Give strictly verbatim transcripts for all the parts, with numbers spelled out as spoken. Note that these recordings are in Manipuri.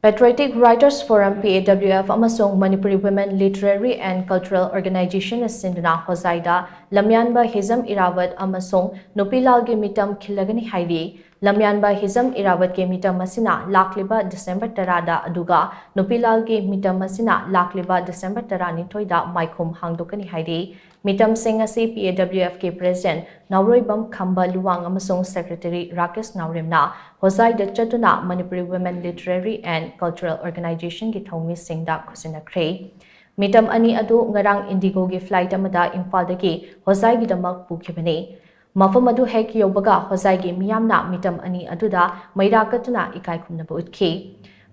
Patriotic Writers Forum, P A W F, ꯑꯃꯁꯨꯡ Manipuri Women Literary and Cultural Organization ꯅ ꯁꯤꯟꯗꯨꯅ ꯍꯣꯖꯥꯏꯗ ꯂꯝꯌꯥꯟꯕ ꯍꯤꯖꯝ ꯏꯔꯥꯕꯠ ꯑꯃꯁꯨꯡ ꯅꯨꯄꯤꯂꯥꯜꯒꯤ ꯃꯤꯇꯝ ꯈꯤꯜꯂꯒꯅꯤ ꯍꯥꯏꯔꯤ꯫ ꯂꯝꯌꯥꯟꯕ ꯍꯤꯖꯝ ꯏꯔꯥꯕꯠꯀꯤ ꯃꯤꯇꯝ ꯑꯁꯤꯅ ꯂꯥꯛꯂꯤꯕ ꯗꯤꯁꯦꯝꯕꯔ ꯇꯔꯥꯗ, ꯑꯗꯨꯒ ꯅꯨꯄꯤꯂꯥꯜꯒꯤ ꯃꯤꯇꯝ ꯑꯁꯤꯅ ꯂꯥꯛꯂꯤꯕ ꯗꯤꯁꯦꯝꯕꯔ ꯇꯔꯥꯅꯤꯊꯣꯏꯗ ꯃꯥꯏꯈꯨꯝ ꯍꯥꯡꯗꯣꯛꯀꯅꯤ ꯍꯥꯏꯔꯤ꯫ ꯃꯤꯇꯝꯁꯤꯡ ꯑꯁꯤ P A W F ꯀꯤ President ꯅꯥꯎꯔꯣꯏꯕꯝ ꯈꯝꯕ ꯂꯨꯋꯥꯡ ꯑꯃꯁꯨꯡ Secretary ꯔꯥꯀꯦꯁ ꯅꯥꯎꯔꯦꯝꯅ ꯍꯣꯖꯥꯏꯗ ꯆꯠꯇꯨꯅ Manipuri Women Literary and Cultural Organization ꯒꯤ ꯊꯧꯃꯤꯁꯤꯡꯗ ꯈꯨꯠꯁꯤꯟꯅꯈ꯭ꯔꯦ꯫ ꯃꯤꯇꯝ ꯑꯅꯤ ꯑꯗꯨ ꯉꯔꯥꯡ IndiGo ꯒꯤ flight ꯑꯃꯗ ꯏꯝꯐꯥꯜꯗꯒꯤ ꯍꯣꯖꯥꯏꯒꯤꯗꯃꯛ ꯄꯨꯈꯤꯕꯅꯤ꯫ ꯃꯐꯝ ꯑꯗꯨ ꯍꯦꯛ ꯌꯧꯕꯒ ꯍꯣꯖꯥꯏꯒꯤ ꯃꯤꯌꯥꯝꯅ ꯃꯤꯇꯝ ꯑꯅꯤ ꯑꯗꯨꯗ ꯃꯩꯔꯥ ꯀꯠꯇꯨꯅ ꯏꯀꯥꯏ ꯈꯨꯝꯅꯕ ꯎꯠꯈꯤ꯫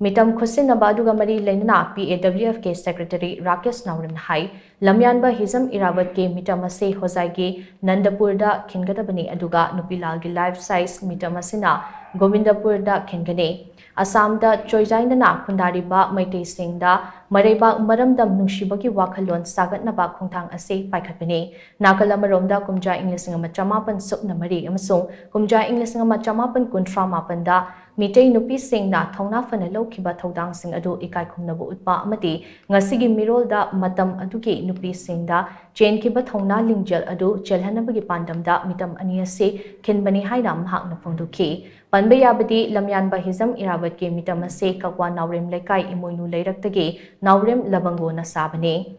ꯃꯤꯇꯝ ꯈꯨꯠꯁꯤꯟꯅꯕ ꯑꯗꯨꯒ ꯃꯔꯤ ꯂꯩꯅꯅ P A W F ꯀꯤ Secretary ꯔꯥꯀꯦꯁ ꯅꯥꯎꯔꯦꯝꯅ ꯍꯥꯏ, ꯂꯝꯌꯥꯟꯕ ꯍꯤꯖꯝ ꯏꯔꯥꯕꯠꯀꯤ ꯃꯤꯇꯝ ꯑꯁꯤ ꯍꯣꯖꯥꯏꯒꯤ ꯅꯟꯗꯄꯨꯔꯗ ꯈꯤꯟꯒꯗꯕꯅꯤ, ꯑꯗꯨꯒ ꯅꯨꯄꯤꯂꯥꯜꯒꯤ life size ꯃꯤꯇꯝ ꯑꯁꯤꯅ ꯒꯣꯕꯤꯟꯗꯄꯨꯔꯗ ꯈꯤꯟꯒꯅꯤ꯫ ꯑꯁꯥꯝꯗ ꯆꯣꯏꯖꯥꯏꯅꯅ ꯈꯨꯟꯗꯥꯔꯤꯕ ꯃꯩꯇꯩꯁꯤꯡꯗ ꯃꯔꯩꯕꯥꯛ ꯃꯔꯝꯗꯝ ꯅꯨꯡꯁꯤꯕꯒꯤ ꯋꯥꯈꯜꯂꯣꯟ ꯁꯥꯒꯠꯅꯕ ꯈꯣꯡꯊꯥꯡ ꯑꯁꯤ ꯄꯥꯏꯈꯠꯄꯅꯤ꯫ ꯅꯥꯀꯜ ꯑꯃꯔꯣꯝꯗ ꯀꯨꯝꯖꯥ ꯏꯪ ꯂꯤꯁꯤꯡ ꯑꯃ ꯆꯃꯥꯄꯟ ꯁꯨꯞꯅ ꯃꯔꯤ ꯑꯃꯁꯨꯡ ꯀꯨꯝꯖꯥ ꯏꯪ ꯂꯤꯁꯤꯡ ꯑꯃ ꯆꯃꯥꯄꯟ ꯀꯨꯟꯊ꯭ꯔꯥ ꯃꯥꯄꯟꯗ ꯃꯤꯇꯩ ꯅꯨꯄꯤꯁꯤꯡꯅ ꯊꯧꯅꯥ ꯐꯅ ꯂꯧꯈꯤꯕ ꯊꯧꯗꯥꯡꯁꯤꯡ ꯑꯗꯨ ꯏꯀꯥꯏ ꯈꯨꯝꯅꯕ ꯎꯠꯄ ꯑꯃꯗꯤ ꯉꯁꯤꯒꯤ ꯃꯤꯔꯣꯜꯗ ꯃꯇꯝ ꯑꯗꯨꯒꯤ ꯅꯨꯄꯤꯁꯤꯡꯗ ꯆꯦꯟꯈꯤꯕ ꯊꯧꯅꯥ ꯂꯤꯡꯖꯦꯜ ꯑꯗꯨ ꯆꯦꯜꯍꯟꯅꯕꯒꯤ ꯄꯥꯟꯗꯝꯗ ꯃꯤꯇꯝ ꯑꯅꯤ ꯑꯁꯤ ꯈꯤꯟꯕꯅꯤ ꯍꯥꯏꯅ ꯃꯍꯥꯛꯅ ꯐꯣꯡꯗꯣꯛꯈꯤ꯫ ꯄꯟꯕ ꯌꯥꯕꯗꯤ, ꯂꯝꯌꯥꯟꯕ ꯍꯤꯖꯝ ꯏꯔꯥꯕꯠꯀꯤ ꯃꯤꯇꯝ ꯑꯁꯤ ꯀꯛꯋꯥ ꯅꯥꯎꯔꯦꯝ ꯂꯩꯀꯥꯏ ꯏꯃꯣꯏꯅꯨ ꯂꯩꯔꯛꯇꯒꯤ ꯅꯥꯎꯔꯦꯝ ꯂꯕꯪꯒꯣꯅ ꯁꯥꯕꯅꯤ꯫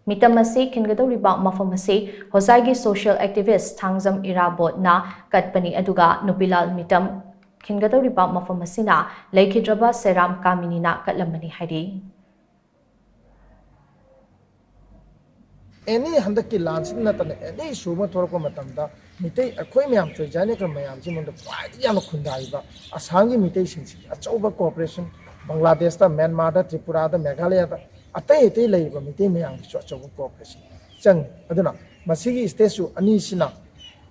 ꯃꯤꯇꯝ ꯑꯁꯤ ꯈꯤꯟꯒꯗꯧꯔꯤꯕ ꯃꯐꯝ ꯑꯁꯤ ꯍꯣꯖꯥꯏꯒꯤ social activist ꯊꯥꯡꯖꯝ ꯏꯔꯥꯕꯣꯠꯅ ꯀꯠꯄꯅꯤ, ꯑꯗꯨꯒ ꯅꯨꯄꯤꯂꯥꯜ ꯃꯤꯇꯝ ꯈꯤꯟꯒꯗꯧꯔꯤꯕ ꯃꯐꯝ ꯑꯁꯤꯅ ꯂꯩꯈꯤꯗ꯭ꯔꯕ ꯁꯦꯔꯥꯝ ꯀꯥꯃꯤꯅꯤꯅ ꯀꯠꯂꯝꯕꯅꯤ ꯍꯥꯏꯔꯤ꯫ ꯑꯦꯅꯤ ꯍꯟꯗꯛꯀꯤ ꯂꯥꯟꯁꯤꯗ ꯅꯠꯇꯅ ꯑꯦꯅꯤ ꯏꯁꯨ ꯑꯃ ꯊꯣꯛꯂꯛꯄ ꯃꯇꯝꯗ ꯃꯤꯇꯩ ꯑꯩꯈꯣꯏ ꯃꯌꯥꯝ ꯆꯣꯏꯖꯥꯅꯤꯀꯔ ꯃꯌꯥꯝꯁꯤ ꯃꯅꯨꯡꯗ ꯈ꯭ꯋꯥꯏꯗꯒꯤ ꯌꯥꯝꯅ ꯈꯨꯟꯗꯥꯔꯤꯕ ꯑꯁꯥꯝꯒꯤ ꯃꯤꯇꯩꯁꯤꯡꯁꯤꯒꯤ ꯑꯆꯧꯕ cooperation, ꯕꯪꯒ꯭ꯂꯥꯗꯦꯁꯇ, ꯃ꯭ꯌꯥꯟꯃꯥꯔꯗ, ꯇ꯭ꯔꯤꯄꯨꯔꯥꯗ, ꯃꯦꯘꯥꯂꯌꯥꯗ, ꯑꯇꯩ ꯑꯇꯩ ꯂꯩꯔꯤꯕ ꯃꯤꯇꯩ ꯃꯌꯥꯝꯒꯤꯁꯨ ꯑꯆꯧꯕ cooperation ꯆꯪꯉꯤ꯫ ꯑꯗꯨꯅ ꯃꯁꯤꯒꯤ statue ꯑꯅꯤꯁꯤꯅ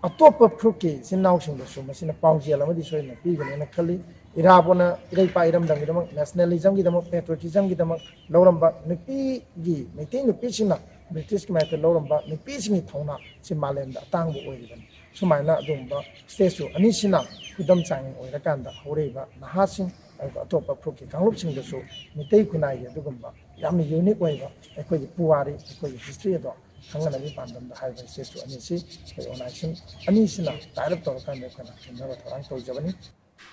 ꯑꯇꯣꯞꯄ ꯐꯨꯔꯨꯞꯀꯤ ꯏꯆꯤꯟ ꯏꯅꯥꯎꯁꯤꯡꯗꯁꯨ ꯃꯁꯤꯅ ꯄꯥꯎꯖꯦꯜ ꯑꯃꯗꯤ ꯁꯣꯏꯗꯅ ꯄꯤꯒꯅꯦꯅ ꯈꯜꯂꯤ꯫ ꯏꯔꯥꯕꯣꯠꯅ ꯏꯔꯩꯄꯥꯛ ꯏꯔꯝꯗꯝꯒꯤꯗꯃꯛ, nationalismꯒꯤꯗꯃꯛ, patriotismꯒꯤꯗꯃꯛ ꯂꯧꯔꯝꯕ ꯅꯨꯄꯤꯒꯤ, ꯃꯩꯇꯩ ꯅꯨꯄꯤꯁꯤꯡꯅ ꯕ꯭ꯔꯤꯇꯤꯁꯀꯤ ꯃꯥꯌꯣꯛꯇ ꯂꯧꯔꯝꯕ ꯅꯨꯄꯤꯁꯤꯡꯒꯤ ꯊꯧꯅꯥ ꯁꯤ ꯃꯥꯂꯦꯝꯗ ꯑꯇꯥꯡꯕ ꯑꯣꯏꯔꯤꯕꯅꯤ꯫ ꯁꯨꯃꯥꯏꯅ ꯑꯗꯨꯒꯨꯝꯕ statue ꯑꯅꯤꯁꯤꯅ ꯈꯨꯗꯝ ꯆꯥꯡꯌꯦꯡ ꯑꯣꯏꯔꯀꯥꯟꯗ ꯍꯧꯔꯛꯏꯕ ꯅꯍꯥꯁꯤꯡ, ꯑꯗꯨꯒ ꯑꯇꯣꯞꯄ ꯐꯨꯔꯨꯞꯀꯤ ꯀꯥꯡꯂꯨꯞꯁꯤꯡꯗꯁꯨ ꯃꯤꯇꯩ ꯈꯨꯟꯅꯥꯏꯒꯤ ꯑꯗꯨꯒꯨꯝꯕ ꯌꯥꯝꯅ ꯌꯨꯅꯤꯛ ꯑꯣꯏꯕ ꯑꯩꯈꯣꯏꯒꯤ ꯄꯨꯋꯥꯔꯤ, ꯑꯩꯈꯣꯏꯒꯤ ꯍꯤꯁꯇ꯭ꯔꯤ ꯑꯗꯣ ꯈꯪꯅꯅꯕꯒꯤ ꯄꯥꯟꯗꯝꯗ ꯍꯥꯏꯔꯤꯕ ꯏꯁꯇꯦꯆꯨ ꯑꯅꯤꯁꯤ ꯑꯩꯈꯣꯏ ꯑꯣꯔꯒꯅꯥꯏꯖꯦꯁꯟ ꯑꯅꯤꯁꯤꯅ ꯇꯥꯏ ꯑꯞ ꯇꯧꯔꯀꯥꯟꯗ ꯑꯩꯈꯣꯏꯅ ꯊꯤꯟꯅꯕ ꯊꯧꯔꯥꯡ ꯇꯧꯖꯕꯅꯤ꯫